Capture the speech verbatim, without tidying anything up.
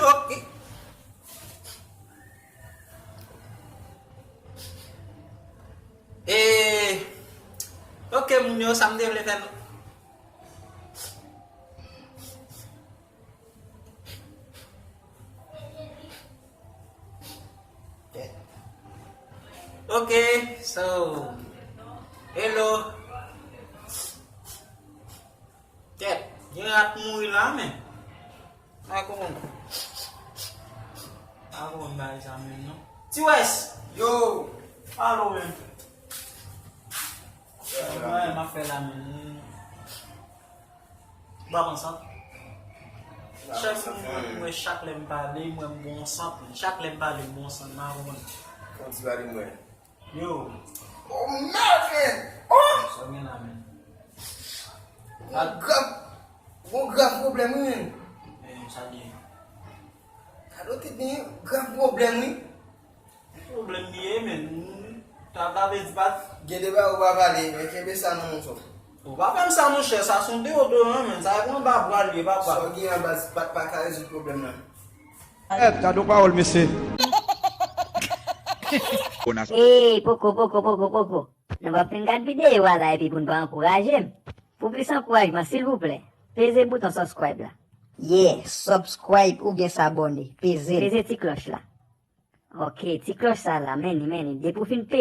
Ok. E, ok, moun yo, sa m te vle fè. Ok, so, hello. Kèt, gen rat mouri la, men. A, kòman? A, kòman bagay sa menm, non? Ti Wès! Yo! Alo, men. Mwen, m ap fè la, men. Ba m ansant. Chak moun mwen, mwen, chak lè m pale, mwen, m bon sant. Chak lè m pale, m bon sant, m pa konprann. Fon ti pale mwen. Yo. Oh, Melvin! Oh! Sa w gen la, men? Gon grav, gon grav pwoblèm, wi, men. Men, sa gen. Gade w te gen grav pwoblèm, wi. Pwoblèm li ye, men. Ta, ta vle di pa t gen deba ou pa pale, men kenbe sa nan men w. Ou pa fè m sa, monchè, sa se yon deodoran, men. Sa e pou anba bwa l ye, papa. Sa w gen anba bat pa ka rezoud pwoblèm nan. Gad yon pawòl, mesye. Ey, poko, poko, poko, poko. Nou p ap fin gad videyo a la epi pou n pa ankouraje m. Pou plis ankourajman, silvouplè, peze bouton subscribe la. Yeah, subscribe oubyen s'abonner. Peze l. Peze ti klòch la. Ok, ti klòch sa la, men li, men li. Depi w fin peze